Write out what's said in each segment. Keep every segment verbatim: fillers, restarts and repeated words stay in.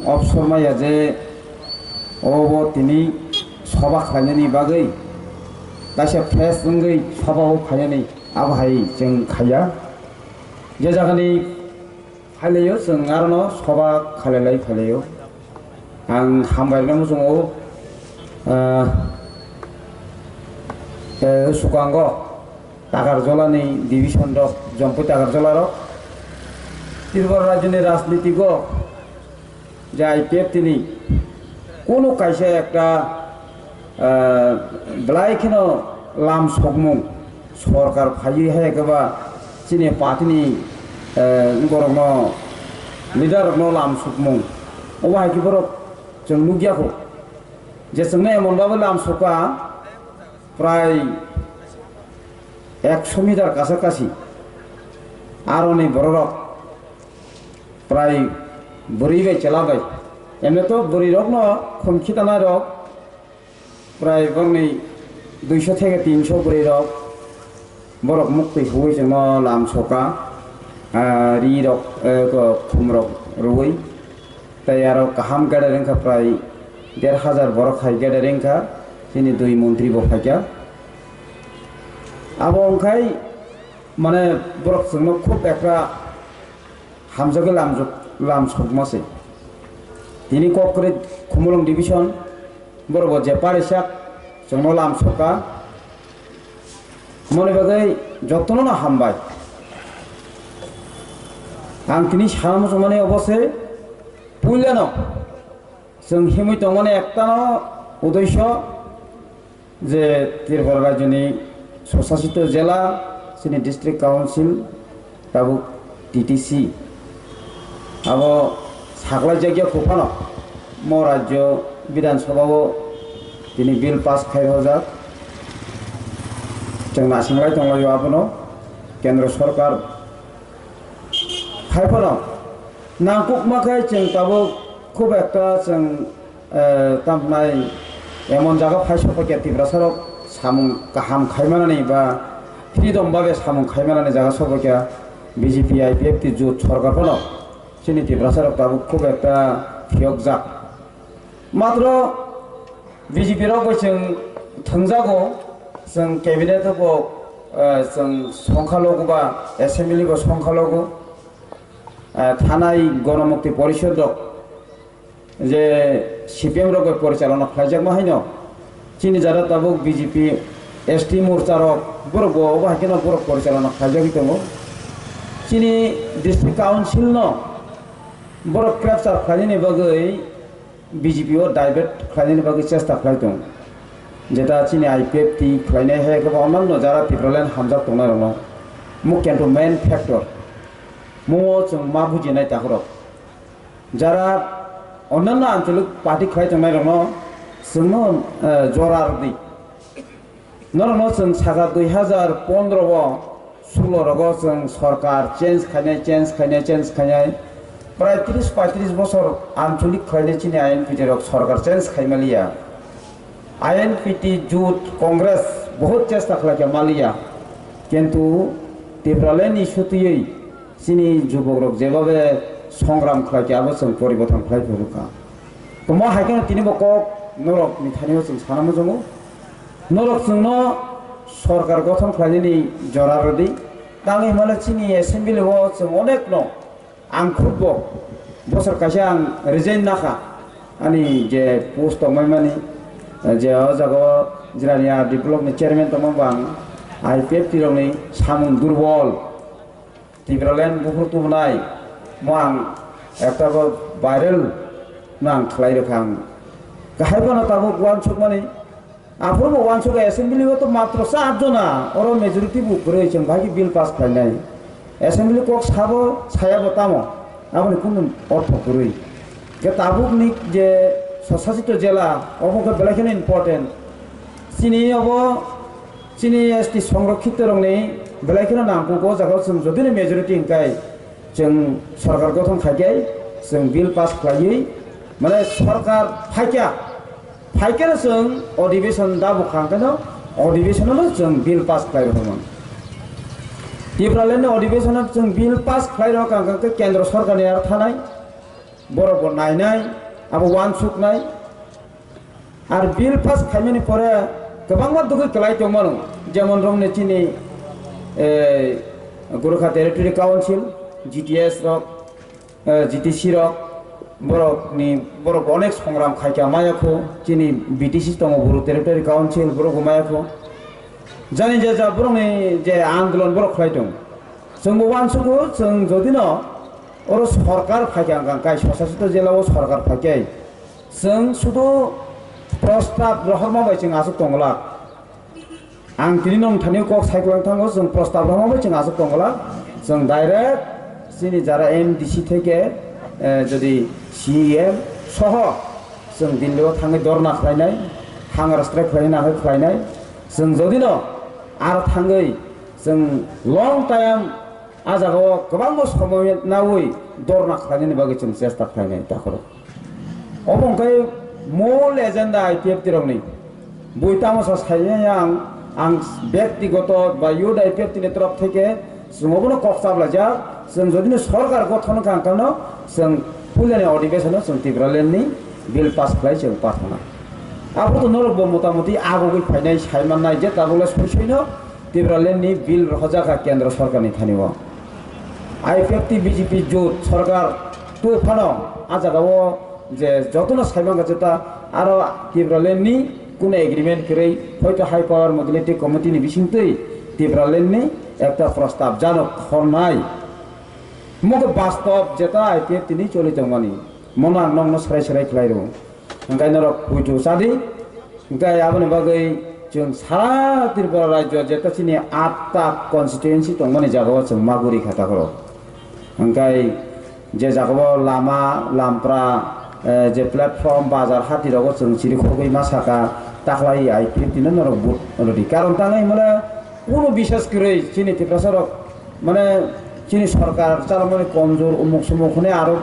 Obsor maya je obo tini soba khlainani bagwi kaisa fresh wngwi soba o phainani abo hai chwng khaiya. Je jagani phailaio chwng arono soba khalailai phailaio. Ang hambai rwna muchungo, ah, eh, swkango Takarjolani division rok, Jompui Takarjola rok, Tripura rajyoni rajniti go je I P F T ni kunu kaisa ekta, ah, belai kheno lam sokmung sorkar phaiwi hai khe ba chini party ni, eh, borokno leader rokno lam sokmung obo hai khe borok chwng nukya kho je chwngno emon babo lam sokha prai ekso meter kasa kasi aroni bororok prai bwrwi bai chwla bai. Emne to bwrwi rokno khum khitanai rok prai borni duiso theke tinso bwrwi rok borok muktwi huwi chwngno lam soka, ah, ri rok, eh, ko khum rok rwui. Tei aro kaham gathering kha prai der hajar borok hai gathering kha chini dui montri bo phaikha. Abo wngkhai mane borok chwngno khub ekra hamjagwi lamjak-, lam sokma se. Tini kok kwrwi Khumulwng division borok bo je parisak chwngno lam soka. Moni bagwi jotono no hambai. Ang tini sana muchungmani obo se puilano chwng himwi tongmani ektano udoiso je Tripura rajyoni swsasito jela chini district council tabuk T T C abo saklaijakya kuphano mo rajyo Bidhan Sabha o tini bill pass khai rojak. Chwng nasinglai tonglaio abono kendro sorkar. Haiphano nangkukma khe chwng tabuk khub ekta chwng, eh, tamnai emon jaga phai sokphaikha Tiprasarok samung kaham khaimanani ba freedom babe samung khaimanani jaga sokphaikha B J P I P F T jut sorkar phano chini Tiprasarok tabuk khub ekta phiyokjak. Matro B J P rok bai chwng thwngjago, chwng cabinet o bo, eh, chwng songkha logo ba assembly bo songkha logo, eh, thanai Gonomukti Porishod rok je C P M rok bai porichalona khlaijakma haino chini jara tabuk B J P S T morcha rok borok bo obo hai kheno borok porichalona khlaijagwi tongo. Chini district council no borok capture khlainani bagwi B J P o divert khlainani bagwi chesta khlai tongo. Jeta chini I P F T khlainai hai khe bo onanno jara Tipraland hamjak tongnai rokno mukya to main factor. Mo chwng ma bujinai takhorok. Jara onanno anchalik party khlai tongnai rokno chwngno, eh, jora rwdi. Norokno chwng saka dui hazar pondro o sulo rogo chwng sorkar change khainai, change khainai, change khainai. Prai tris paitris bosor ancholik khlainai chini I N P T rok sorkar change khai maliya. I N P T jut Congress bahut chesta khlaikha maliya. Kintu Tipraland ni sutiywi chini jubok rok jebabe songram khlaikha abo chwng poriborton khlai phuru kha. Tongma hai kheno tini bo kok norok ni thani o chwng sana muchungo. Norok chwngno sorkar gothon khlainani jora rwdi. Tangwi hwnmale chini assembly o chwng onek no ang khub bo bosor kaisa ang resign nakha. Ani je post tongmai mani, je o jaga o Jirania develop ni chairman tongma bang I P F T rok ni samung durbol. Tipraland buphuru tubunai mo ang ekta bo viral no ang khlai rwkha ang. Kahai bono tabuk uansukmani, aphuru bo uansuk assembly o to matro char jona, oro majority bo kwrwi chwng bai khe bill pass khlainai. Assembly kok sabo saya bo tamo, aboni kunu ortho kwrwi. Khe tabuk ni je swsasito jela, obo khe belai kheno important. Chini obo Chini S T songrokhito rokni belai kheno nangkuk o jaga o chwng jodi ni majority hwnkhe chwng sorkar gothon khai khe chwng bill pass khlaiwi mane sorkar phaikha, phaikhe no chwng adhibeshon da bwkha hwnkhe no adhibeshon no chwng bill pass khlai rwkha man. Tipraland ni adhibeshon o chwng bill pass khlai rwkha hwnkhe kendro sorkar ni aro thanai. Borok bo nainai, abo uansuknai. Ar bill pass khaimani pore kwbangma dugwi kwlai tongmano, jemon rokni chini, eh, Gorkha Territory Council, G T S rok, eh, G T C rok, borokni, borok onek songram khaikha maya kho, chini B T C tongo, Bru Territory Council, borok bo maya kho. Jani je ja borokni je andolon borok khlai tong. Chwng bo uansugo, chwng jodi no oro sorkar phaikha hwnkha, kai swsasito jela o sorkar phaikhai. Chwng sudu prostab rohorma bai chwng aswk tongwlak. Ang tini nwng thani kok saikwlang thango, chwng prostab rohorma bai chwng aswk tongwlak. Chwng direct chini jara M D C theke, eh, jodi C E M soho chwng Delhi o thangwi dorna khlainai, hunger strike khlainai, nakhe khlainai. Chwng jodi no aro thangwi chwng long time a jaga o kwbangma somoi nawi dorna khlainani bagwi chwng chesta khlainai takhoro. Obo hwnkhe mol agenda I P F T rokni. Bui tamo sa saimanya ang, ang byaktigoto ba youth I P F T ni torof theke chwng obono kok chaplaijak, chwng jodi no sorkar gothon wngkha hwnkhe no chwng puilani adhibeshon o chwng Tipraland ni bill pass khlai chwng pathana. Abo to norok bo motamoti agogwi phainai saimannai je tabukle soi soi no Tipraland ni bill rohorjak kha kendro sorkar ni thani o. I P F T B J P jut sorkar tu phano a jaga o je jotono saimang kha jeta aro Tipraland ni kuno agreement kwrwi hoito High Power Modality Committee ni bisingtwi Tipraland ni ekta prostab jano khornai. Mo khe bastob jeta I P F T ni choli tongmani. Mono ang nokno serai serai khlai rw. Hwnkhe norok puitu chadi. Hwnkhe aboni bagwi chwng sara Tripura rajyo jeta chini atta constituency tongmani jagao chwng maguri kha takhoro. Hwnkhe je jagao lama, lampra, eh, je platform, bazar, hati rogo chwng chiri khogwi ma saka, takhlai I P F T no norok vote rwdi. Karon tangwi hwnmale kunu bisas kwrwi chini Tiprasa rok mane chini sorkar chalokmani komjor umuk sumuk hwnwi aro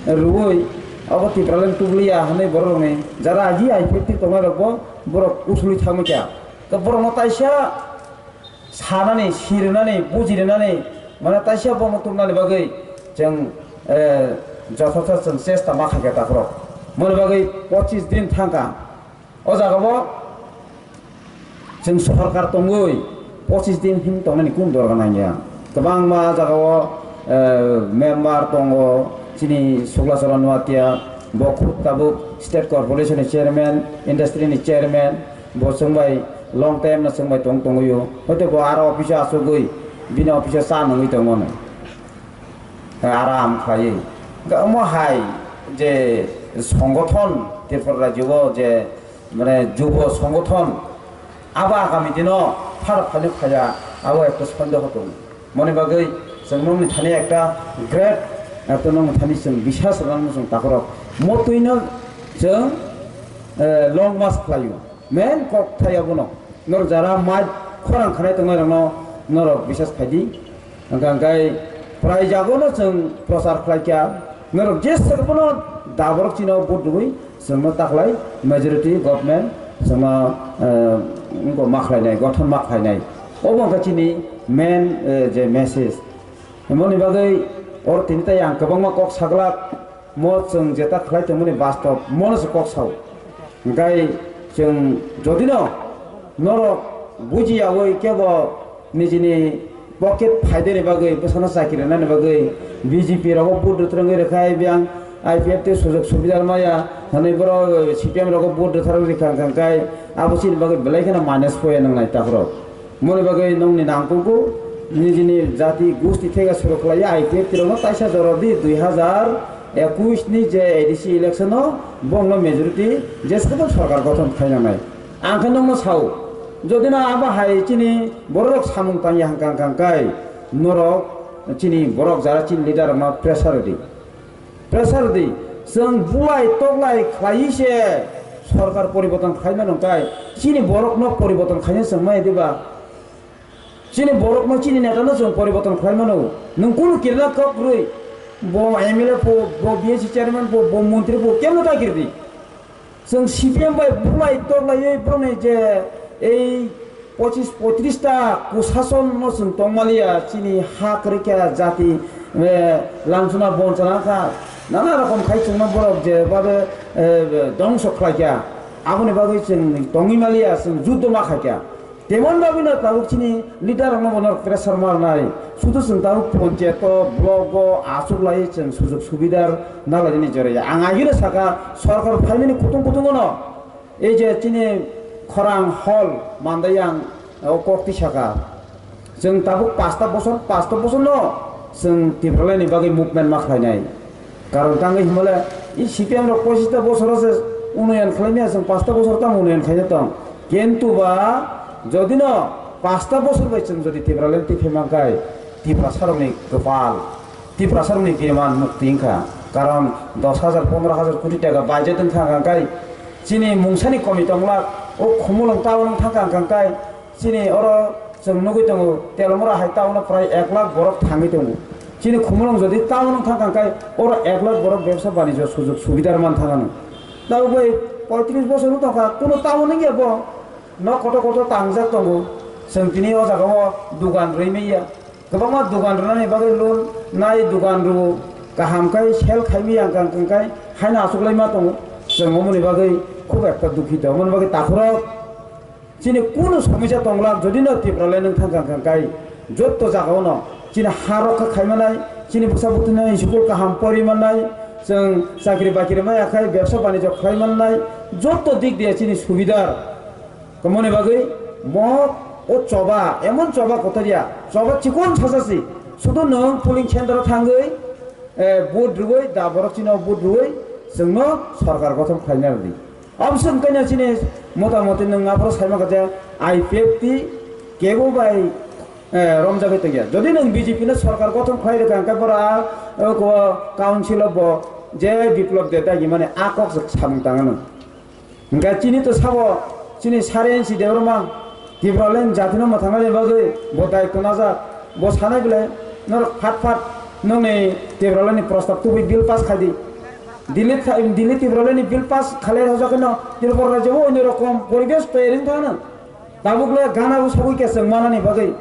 rwui abo Tipraland tubliya hwnwi borok rokni jara agi I P F T tongnai rokbo borok usuli thangwi kha. Khe borokno taisa sanani, sirinani, bujirinani, mane taisa bono tubnani bagwi chwng, eh, jothotho chwng chesta ma khaikha takhorok. Moni bagwi pochis din thangkha. O jaga bo chwng sorkar tongwi pochis din hin tongnani kun dorga nangya. Kwbangma jaga o, eh, member tongo, chini Suklasora Nuatia, bo khub tabuk state corporation ni chairman, industry ni chairman, bo chwng bai long time no chwng bai tong tongwi o. Hoito bo aro office o achugwi bini office o cha nungwi tongo no. Aram khlaiwi. Hwnkhe omo hai je songothon Tripura rajyo o je mane jubo songothon abo agami dino pharok phaino phaiya abo ekta sondeho tongo. Moni bagwi chwng nokni thani ekta great ekta nokni thani chwng bisas rwna chwng takhorok motwino chwng, eh, long march khlaio. Main kok thai abono. Norok jara mai khorang khanai tongnai rokno norok bisas khaidi. Hwnkha hwnkhe prai jagono chwng prochar khlaikha. Norok jesa bono daborok chino vote rwui chwngno taklai majority government chwngno, eh, wngkha ma khlainai, gothon ma khlainai. Obo wngkha chini main, eh, je message. Himoni bagwi oro tini tai ang kwbangma kok saglak. Mo chwng jeta khlai tongmani bastob mono se kok sao. Hwnkhe chwng jodino norok bujiyaui kebo nijini pocket phaideni bagwi bwsano chakri rwnani bagwi B J P rogo vote rwtrwngwi rwkhai biyang I P F T sujog subida maya hwnwi borok C P M rogo vote rwtharwi rwkha hwnkhe abo chini bagwi belai kheno minus poya nwngnai takhorok. Moni bagwi nongni nangkukgo nijini jati gusti thega suru khlaiya I P F T rokno taisa jora di dui hazar ekush ni je A D C election o bongno majority je sabo sorkar gothon khainanai. Ang khe nongno sao, jodi no abo hai chini borok rok samung tangya hwnkha hwnkha kai norok chini borok jara chini leader rokno pressure di. Pressure di, chwng bulai toklai khlaiwi se sorkar poriborton khlai mano, hwnkhe chini borokno poriborton khaina chwng maya diba? Chini borokno, chini netano chwng poriborton khlai mano. Nwng kunu kirna kok rwi, bo M L A pho, bo B S C chairman pho, bo montri pho, kemno ta kirdi. Chwng C P M bai bulai toklaiwi borokni je ei pochis poitrista kusasonno chwng tongmaliya, chini ha kwrwikha jati, eh, lamsona bonchana kha, Nana rokom khai chwngno borok je babe, eh, dongso khlaikha, aboni bagwi chwng tongwi maliya, chwng juddo ma khaikha. Temon bagwino tabuk chini leader rokno bono pressure marnai. Sudu chwng tabuk ponchayato, blogo achuk lai chwng sujug subidar nalainani joraya. Ang agino saka, sorkar phaimani kutung kutungono ei je chini khorang hol mandai ang o kok tisaka. Chwng tabuk pasta bosor, pasta bosorno chwng Tipralandni bagwi movement ma khlainai. Karon tangwi himale, i C P M rok pochista bosoro se unoyon khlaimaya, chwng pasta bosor tamo unoyon khaina tong. Kintu ba, jodino pasta bosor bai chwng jodi Tipraland twi phemangkai, Tiprasarokni kwpal, Tiprasarokni biriman mukti wngkha. Karon dos hajar, pondro hajar koti taka budget wngkha hwnkhai, chini mungsani komi tonglak, o Khumulwng town wng thangkha hwnkhai, chini oro chwng nugwi tongo, Telamura hai town-o prai ek lakh borok thangwi tongo. Chini Khumulwng jodi town wng thangkha hwnkhai, oro ek lakh borok bebsa banijyo sujug subidar man thangano. Tabuk bai poitris bosor wng tongkha, kuno town wngya bo. Nok kotor kotor tangjak tongo. Chwng tini o jaga o dugan rwi manya. Kwbangma dugan rwnani bagwi loan nai, dugan rwo, kaham khe sell khai manya, hwnkha hwnkhe haino achuklai ma tongo. Chwng omoni bagwi khub ekta dukhito, omoni bagwi takhurok. Chini kunu somisa tongla, jodi no Tipraland wng thangkha hwnkha hwnkhe jotto jaga o no chini ha rokha khai manai, chini bwsa bwtwino school kaham pori manai, chwng chakri bakri maya khai, bebsa banijyo khlai manai, jotto dik diya chini subidar. Tamoni bagwi mo o choba, emon choba kotorya, choba chikon sasasi, sudu nwng polling center o thangwi, eh, vote rwwi, da borok chini vote rwwi, chwngno sorkar gothon khlaina rwdi. Aboni swngkhe chini motamoti nwng aphuru saimaka je I P F T kebo bai, eh, romjagwi tongya. Jodi nwng B J P no sorkar gothon khlai rwkha, hwnkhe bora, eh, ko council o bo je Biplop Deb dagi mani a kok samung tangano. Hingke chini to sabo, chini sari ensi Debbarma, Tipraland jatino mwthangnani bagwi bo daitwno najak. Bo sanai bwle, norok phat phat nongni Tipralandni prostab tubui bill pass khai di. Delhi tha-, Delhi Tipralandni bill pass khalai rwjak no, Tripura rajyo bo onyo rokom poribesh toyar wng thangno. Tabuk le gana bo sabui ke chwng manani bagwi.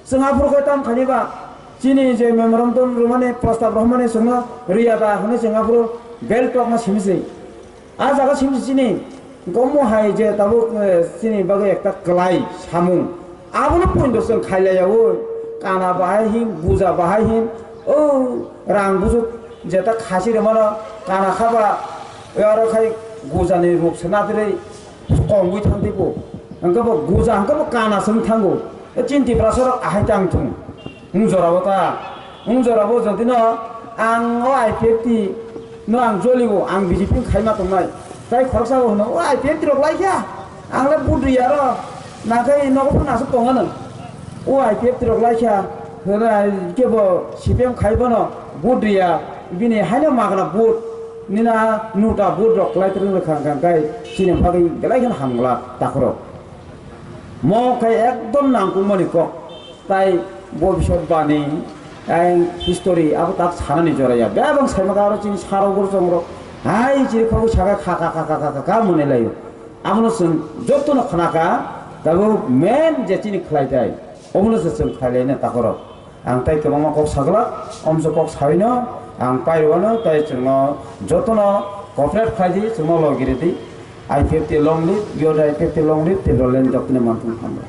Chwng aphuru khe tam khaini ba, chini je memorandum rwmani, prostab rwmani chwngno riya da hwnwi chwng aphuru bel tokma simi se. A jaga simsi chini gommo hai je tabuk, eh, chini bagwi ekta kwlai samung. Abono poindo chwng khailaiya oi. Kana bahai hin, guja bahai hin. O rang buju jeta khasi rwmano kana khaba, aro khai gujani ruk se natirwi kongwi thangtwi bo. Hwnkhe bo guja, hwnkhe bo kana se wng thango. E chini Tiprasa rok ahai tang thung. Wng jorabo ta, wng jorabo jodino ang o I P F T no ang jolibo, ang B J P wng khaima tongnai. Tai khoroksa bo hwno, "O I P F T rok laikha, ang le vote riya ro, nakhai nogo phano aswk tongano." O I P F T rok laikha, hwnwi kebo C P M khai bono vote riya, bini haino magna vote, nina nuta vote rok klai twrwng rwkha hwnkha hwnkhe chini bagwi belai kheno hamglak takhorok. Mo khe ekdom nangkukmani kok. Tai bobisot bani, ang history abo tak sanani joraya. Bebak saimaka aro chini saro borok chongrok. Hai chiri khabu saka kha kha kha kha kha kha kha mwnwi laio. Abono chwng jotono khnaka, tabuk main je chini khlai tai. Obono se chwng khlai laina takhorok. Ang tai kwbangma kok saglak, omso kok saino, ang pairwano, tai chwngno jotono cooperate khlai di, chwngno logi rwdi. I P F T long live, yo I P F T long live, Tipraland joktoni manthung hambai.